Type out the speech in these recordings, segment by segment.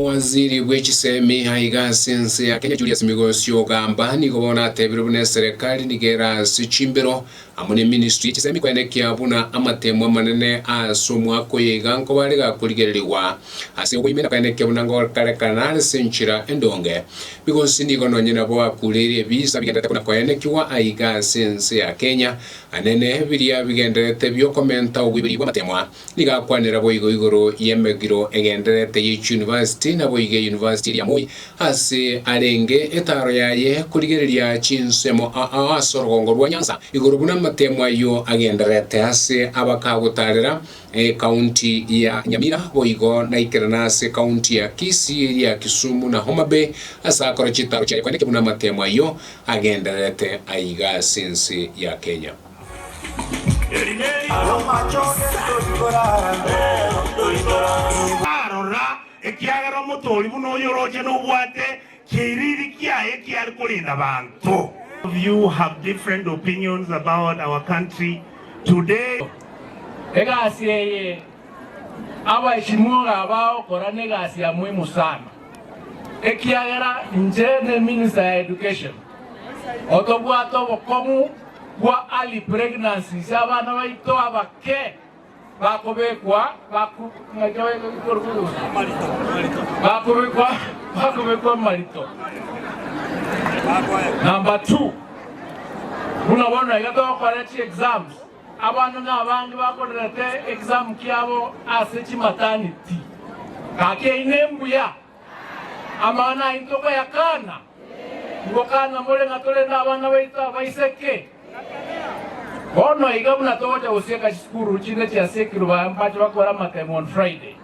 Omowaziri bwe chisemi aiga ase ense ya Kenya Julius Migosi Ogamba nigo bono atebire buna eserekari nigo ere ase chimbero amo ne ministry ye chisemi koenekia buna amatemo amanene ase omwaka oyo iga nkobare gakorigererigwa ase oboime na koenekia buna ngokarekana are ase enchera endonge. Migosi nigo nonye nabo akureire ebisa bigenderete buna koenekiwa aiga ase ense ya Kenya anene biria bigenderete biokomenta oboibori bw'amatemwa. Nigo akwanera boigo igoro y'emegiro egendererete ye chiunivasiti, naboigo eyunivasiti eria Moi, ase arenge etaaro yaye korigereria chinsemo ao ase orogongo rwa Nyanza, igoro buna amatemo ayio agendererete ase abakagotaarera ekaunti ya Nyamira, boigo naikerana ase ekaunti ya Kisii, eria ya Kisumu na Homa Bay, ase akora chitaaro chiaye koeneke buna amatemo ayio agendererete aiga ase ense ya Kenya. Arora, ekiagera omotoori buna oyo oroche nobwate kiriri kiaye kiare korinda abanto. Of you have different opinions about our country today. Egasi eye abaishimwoga abagokora negasi ya muhimu sana, ekiagera inche ne minister ya education, otobwate obokong'u bwa early pregnancies abana baito abake bakobekwa bakobekwa bakobekwa amarito. Number two, buna bono iga togokora chi exams, abana na abange bakorerete exam kiabo ase chi maternity. Gaki eyio nembuya? Amang'ana ayio ntokoyakana? Ngokana more ng'a torende abana baito abaiseke? Bono iga buna togocha gosieka chisukuru chinde chiasiekirwe baye mbache bakore amatemo on Friday.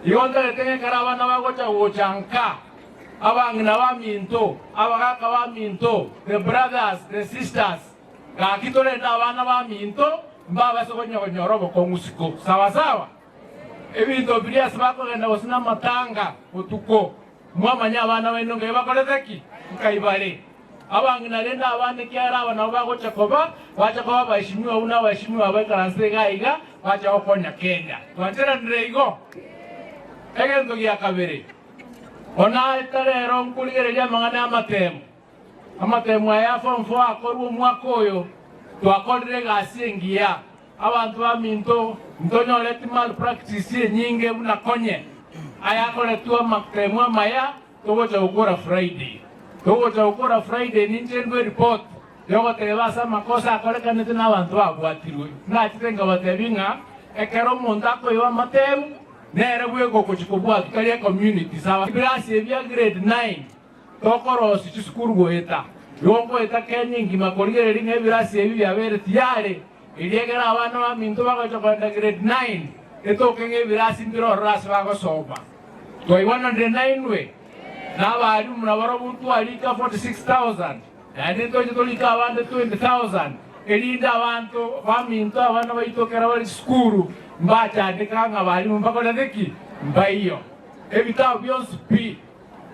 Igo ntagete ng'a ekero abana bagocha gocha nka, abang'ina baminto, abagaka baminto, the brothers, the sisters, gaki torende abana baminto mbabase konyora obokong'u isiko. Sawa sawa? Ebinto biria ase bakogenda gose namatanga botuko, mwamanya abana baino ngai bakorete ki? Nkai bare. Abang'ina rende abande ekiagera aba nabo bagocha koba, bacha koba abaeshimiwa buna abaeshimiwa abaikaransete iga aiga, bacha gokonya Kenya. Twancheranire igo? Egento gia kabere, onaete rero nkorigereria amang'ana y'amatemo. Amatemo aya a form four akorwa omwaka oyo, twakorire egasi engiya. Abanto baminto, ntonyoreti malpractice enyinge buna konye ayakoretwe amatemo amaya togocha gokora Friday. Togocha gokora Friday ninche ndwe report yogoteba ase amakosa akorekanete na abanto babwatirwe. Nachete nkabatebia ng'a ekero omonto akoiba amatemu nere bweka ogochi kobwatwa tari ecommunity. Sawa ebirasi ebi bia grade nine Tokorosia chisukuru goeta, igo nkoeta Kenya engima korigereria ng'a ebirasi ebi biabeire tiyare, erio ekero abana baminto bagocha kogenda grade nine, etoke ng'a ebirasi mbire ororo ase bagosoma. Twaigwananire nainwe, na abalimu nabarobwo ntwarika 46,000, naende ntoche torike abande 20,000, erinde abanto baminto abana baito ekero bare chisukuru mbachandeka ng'a abalimu mbakorete ki? Mbaiyo. Ebitabu bionsi pi.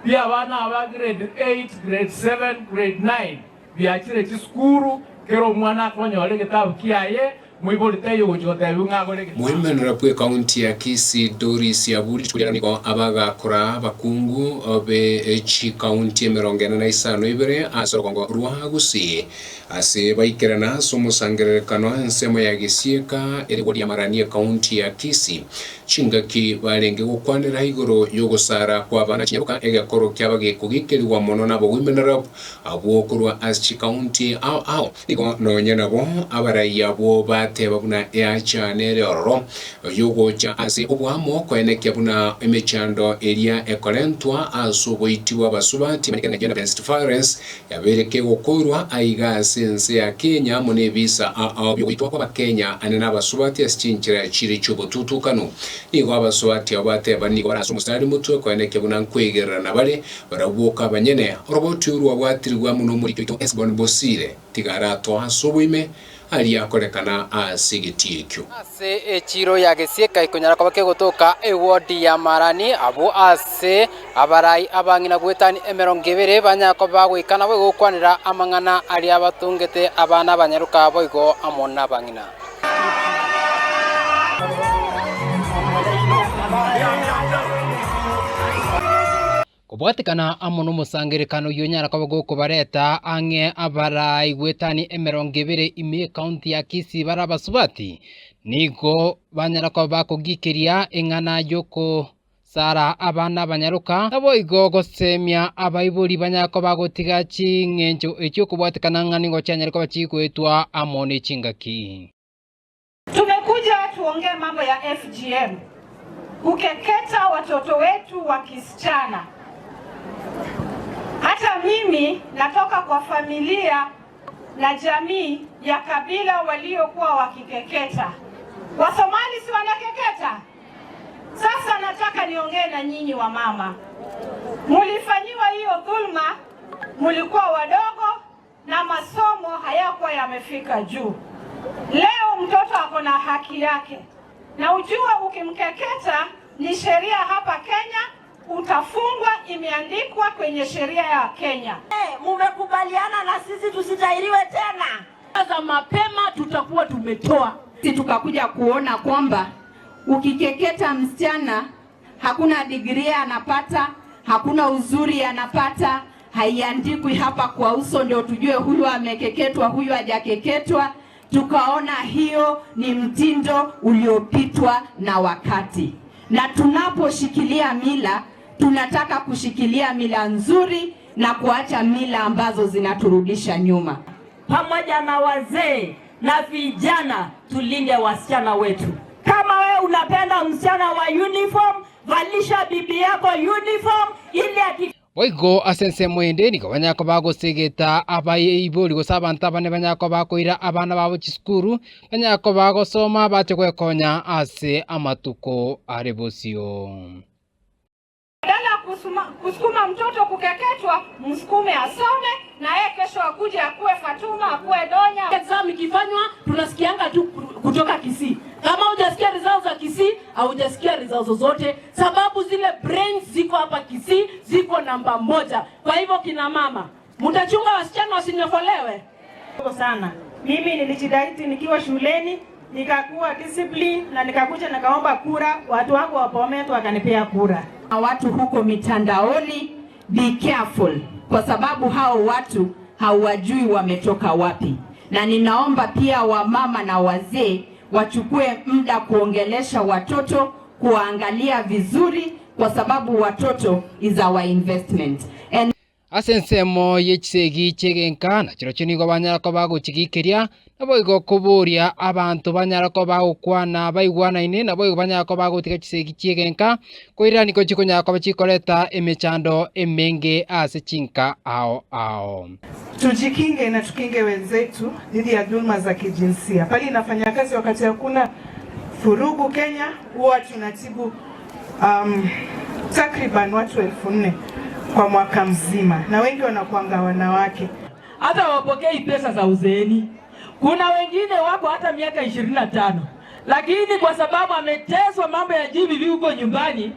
Bi'abana aba grade 8, grade 7, grade 9 biachire chisukuru, kera omwana akonyora egetabu kiaye, moibori taiyo gochia gotebiwa ng'a agore egetabu. Moimenera bw'ekaunti ya Kisii Doris Aburi rituko riarero nigo abagakora abakungu be chikaunti emerongo ene na isano ibere ase orogongo rwa Gusii ase baikerana ase omosangererekano ensemo ya Gesieka ere igoro y'amarani ekaunti ya Kisii. Chingaki barenge gokwanera igoro y'ogosara kw'abana chinyaroka, egekoro kiaba gekogikerigwa mono nab'ogoimenera abwo korwa ase chikaunti ao ao. Nigo nonya nabo abarai abwo bateba buna eacha nere ororo y'ogocha ase oboamo koenekia buna emechando eria ekorentwa ase oboiti bw'abasubati emanyekane ng'a gender based violence yabeire kegokoirwa aiga ase ense ya Kenya amo nebisa ao biogoitwa kw'Abakenya ane nabasubati ase chinchera chire chi'obotutukanu. Nigo abasubati abo bateba nigo bare ase omosari motwe koenekia buna nkoigererana bare barabwo abanyene. Oroboti orwabwatirigwe amo nomoriki oito Esbon Bosire tiga aratoa ase oboime aria akorekana ase egetii ekio. Ase echiiro ya gesieka ekonyara koba kegotoka ewodi ya Marani, abwo ase abarai abang'ina goetania emerongo ebere banyare koba bagoika nabo egokwanera amang'ana aria batongete abana abanyaroka boigo amo nabang'ina. Kobwatekana amo nomosangererekano oyio onyara koba gokobareta ang'e abaraigwetani emerongo ebere ime y'ekaunti ya Kisii bare abasubati, nigo banyara koba bakogikeria eng'ana y'okosara abana abanyaroka, naboigo gosemia abaibori banyare koba bagotiga ching'encho echio kobwatekana ng'a nigo chianyare koba chigoetwa amo ne chingaki. Tumekuja tuongee mambo ya FGM, kukeketa watoto wetu wa kisichana. Hata mimi natoka kwa familia na jamii ya kabila waliokuwa wakikeketa. Wasomali si wanakeketa? Sasa nataka niongee na nyinyi wa mama, mulifanyiwa hiyo dhulma, mulikuwa wadogo na masomo hayakuwa yamefika juu. Leo mtoto ako na haki yake, na ujua ukimkeketa ni sheria hapa Kenya utafungwa, imeandikwa kwenye sheria ya Kenya. Hey, mumekubaliana na sisi tusitairiwe tena za mapema, tutakuwa tumetoa. Sisi tukakuja kuona kwamba ukikeketa msichana hakuna digrii anapata, hakuna uzuri anapata, haiandikwi hapa kwa uso ndio tujue huyu amekeketwa, huyu hajakeketwa. Tukaona hiyo ni mtindo uliopitwa na wakati, na tunaposhikilia mila tunataka kushikilia mila nzuri na kuacha mila ambazo zinaturudisha nyuma. Pamoja na wazee na vijana, tulinde wasichana wetu. Kama we unapenda msichana wa uniform, valisha bibi yako uniform ili aki Boigo ase ensemo ende nigo banyare koba bagosegeta abaibori gose abanto abane banyare koba bakoira abana babo chisukuru, banyare koba bagosoma bache gwekonya ase amatuko are bosio. Badala ya kusukuma mtoto kukeketwa, msukume asome na yeye kesho akuje akuwe Fatuma, akuwe Donya. Exam ikifanywa tunasikianga tu kutoka Kisii. Kama hujasikia results za Kisii, haujasikia results zozote, sababu zile brains ziko hapa Kisii, ziko namba moja. Kwa hivyo kina mama, mtachunga wasichana wasinyofolewe sana. Mimi nilijitahidi nikiwa shuleni nikakuwa discipline na nikakuja nikaomba kura, watu wangu wa Bomet wakanipea kura. Na watu huko mitandaoni, be careful, kwa sababu hao watu hawajui wametoka wapi, na ninaomba pia wamama na wazee wachukue muda kuongelesha watoto, kuwaangalia vizuri, kwa sababu watoto is our investment. And Ase ensemo ye chisegi chi'egenka, na chirochio nigo banyara koba bagochigikeria, naboigo koboria abanto banyara koba bagokwana baigwanaine, naboigo banyara koba bagotiga chisegi chi'egenka, koirera nigo chikonyara koba chikoreta emechando emenge ase chinka ao ao. Tujikinge na tukinge wenzetu dhidi ya dhulma za kijinsia. Pale inafanya kazi wakati hakuna furugu Kenya, huwa tunatibu takriban watu 4,000 kwa mwaka mzima, na wengi wanakuanga wanawake. Hata wapokei pesa za uzeeni. Kuna wengine wako hata miaka 25, lakini kwa sababu ameteswa mambo ya GBV huko nyumbani,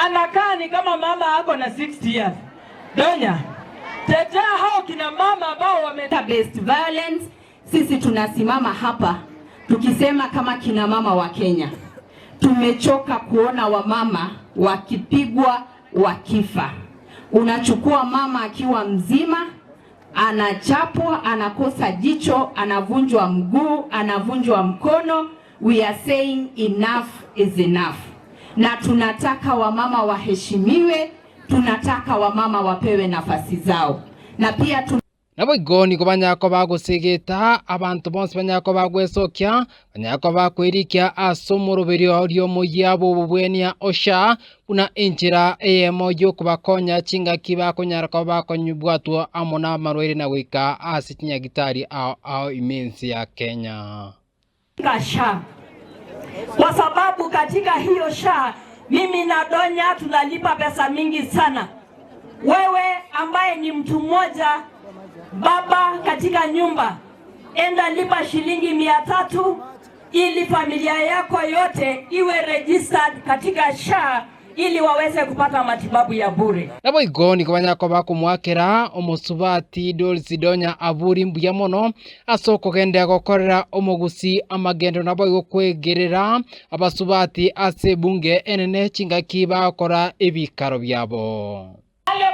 anakaa ni kama mama ako na 60 years. Donya, tetea hao kina mama ambao wame based violence. Sisi tunasimama hapa tukisema kama kina mama wa Kenya, tumechoka kuona wamama wakipigwa wakifa. Unachukua mama akiwa mzima, anachapwa, anakosa jicho, anavunjwa mguu, anavunjwa mkono. We are saying enough is enough, na tunataka wamama waheshimiwe, tunataka wamama wapewe nafasi zao, na pia tun Naboigo nigo banyara koba bagosegeta abanto bonsi banyara koba bagwesokia, banyara koba bakwerikia ase omoroberio oria omoyia bwa obobwenia osha, buna enchera eyemo yokobakonya chingaki bakonyara koba bakonyubwatwa amo na amarwaire na goika ase chinyagitari ao ao ime ense ya Kenya. SHA. Kwa sababu katika hiyo SHA mimi na Donya tunalipa pesa mingi sana. Wewe ambaye ni mtu mmoja baba katika nyumba, enda lipa shilingi 300 ili familia yako yote iwe registered katika SHA ili waweze kupata matibabu ya bure. Naboigo nigo banyara koba bakomwakera omosubati Dorothy Donya Aburi mbuya mono ase okogendera gokorera omogusi amagendo naboigo kwegerera abasubati ase ebunge enene chingaki bagokora ebikaro biabo. Wale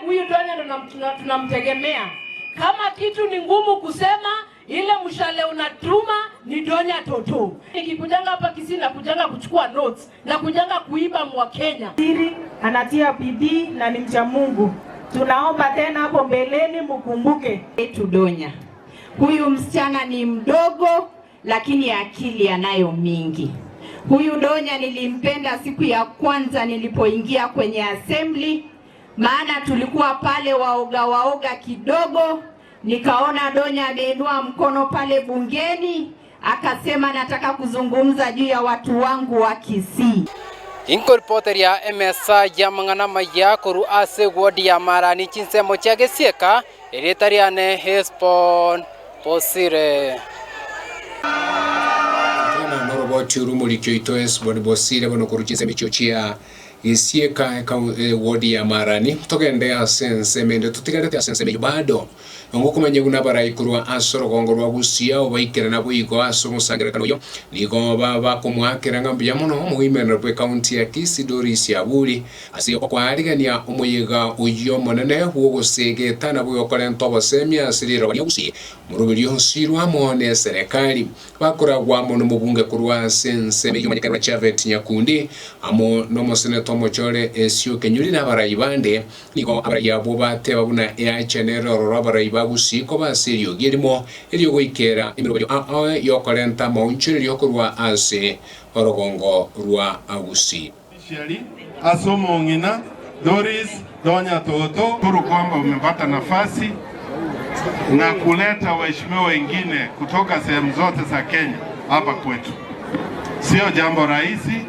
Huyu Donya ndo tunamtegemea. Kama kitu ni ngumu kusema, ile mshale unatuma ni Donya Toto. Nikikujanga hapa Kisii na kujanga kuchukua notes na kujanga kuiba mwa Kenya. Siri anatia bidii na ni mcha Mungu. Tunaomba tena hapo mbeleni mkumbuke yetu Donya. Huyu msichana ni mdogo lakini akili anayo mingi. Huyu Donya nilimpenda siku ya kwanza nilipoingia kwenye assembly, maana tulikuwa pale waoga waoga kidogo, nikaona Donya ameinua mkono pale bungeni akasema nataka kuzungumza juu ya watu wangu wa Kisii. Inkoripoteria emesa y'amang'ana amaya korwa ase ewodi ya Marani chinsemo chia Gesieka, erieta riane Hesbon Bosire. Twana noroboti oromoriki oito Hesbon Bosire bono korwa chinsemo echio chia Gesieka ewodi ya Marani togende ase ensemo ende totigarete ase ensemo eyio bado Ngokomanya buna abarai korwa ase orogongo rwa Gusii obaikere naboigo ase omosangererekano oyio, nigo bakomoakera ng'a mbuya mono omoimenero bw'ekaunti ya Kisii Doris Aburi ase okoarigania omoyega oyio omonene bw'ogosegeta na bw'okorenta obosemia ase riroba ria Gusii moroberi onsi rwamo neserekari. Bakoragwa amo nomobunge korwa ase ensemo eyio omonyakenyoro Japhet Nyakundi amo nomoseneta omochore Esio Kenyuri na abarai bande. Nigo abarai abwo bateba buna eacha nere ororo abarai ba Gusii koba ase eriogi erimo eriogoikera emeroberio ao y'okorenta amaonchorerio korwa ase orogongo rwa Gusii. Officially ase omong'ina Doris Donya Toto. Shukuru kwamba umepata nafasi na kuleta waheshimiwa wengine kutoka sehemu zote za Kenya hapa kwetu. Sio jambo rahisi,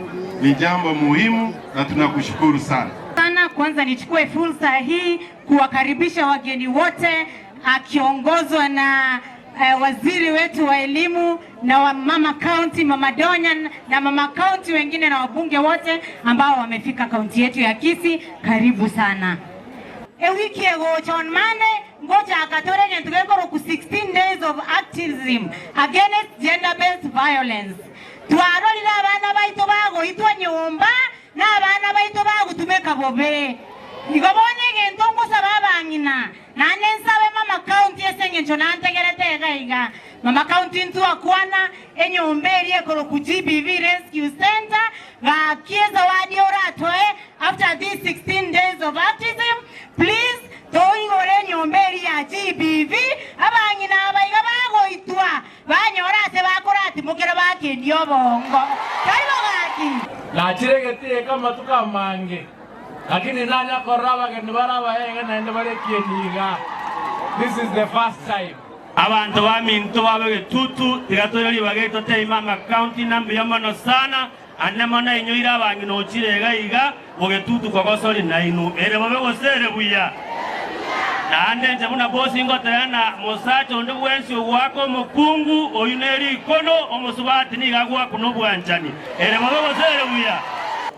ni jambo muhimu na tunakushukuru sana. Sana kwanza nichukue fursa hii kuwakaribisha wageni wote akiongozwa na waziri wetu wa elimu na wa mama county Mama Donya na mama county wengine na wabunge wote ambao wamefika kaunti yetu ya Kisii, karibu sana. Ewiki egocha on Monday ngocha akatore gento gekoro ku 16 days of activism against gender based violence. Twarorire abana baito bagoitwa nyomba na abana baito bagotumeka bobe. Igo bono egento ngosaba abang'ina naende nsabe mama county ase eng'encho nantegerete iga iga. Mama county ntwakwana enyomba eria ekoro ku GBV Rescue Center gakie zawadi oratoe after these 16 days of activism. Please toigore enyomba eria ya GBV abang'ina aba iga bagoitwa banyora ase bakoratimokera bakendia obongo. Karibu gaki. Nachiregetie amatuko amange lakini nanyakorora abageni bare abaege naende bare ekieni iga. This is the first time. Abanto baminto babe getutu tiga toire ribaga eri totebie mama county na mbuya mono sana ande mono ainyoire abang'ina ochire iga iga bogetutu kogosori nainwe ere bobe gose ere buya. Naende inche buna bosi ngotebia na mosacha onde bwensi ogoaka omokungu oyio ne rikono omosubati nigo agoakwa nobwanchani ere bobe gose ere buya.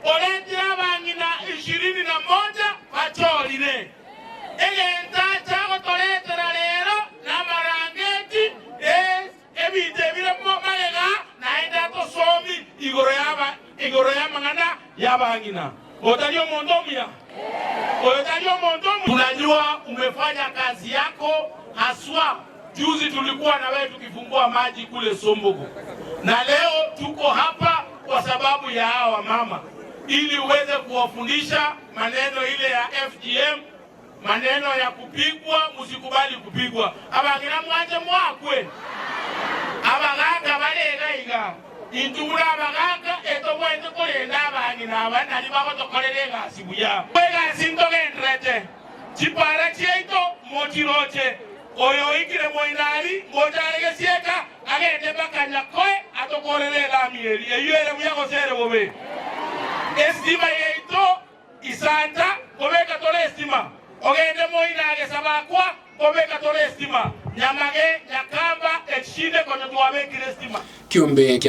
Orentire abang'ina ishirini na moja bachorire. Egento acha gotoretera rero namarangeti ebinto ebire magega naende atosomi igoro y'aba igoro y'amang'ana y'abang'ina. Otari omonto omuya? Oyo tari omonto omuya? Tunajua umefanya kazi yako haswa. Juzi tulikuwa na wewe tukifungua maji kule Sombogo, na leo tuko hapa kwa sababu ya hawa wamama, ili uweze kuwafundisha maneno ile ya FGM, maneno ya kupigwa, msikubali kupigwa. Abang'ina mwanje mwakwe abagaka balega iga intura abagaka etobwete korenda abang'ina aba nari bagotokorera egasi buya egasi ntogenderete chipara chiaito mochiroche oyo oikire moinari ngochare gesieka agende mpaka Nyakoe atokorere elami eri eyio ere buya gose ere bobe estima yaito isanta kobeka tore estima ogende moina agesabakwa kobeka tore estima nyamage nyakamba echinde konye twabekire estima Kiombe kia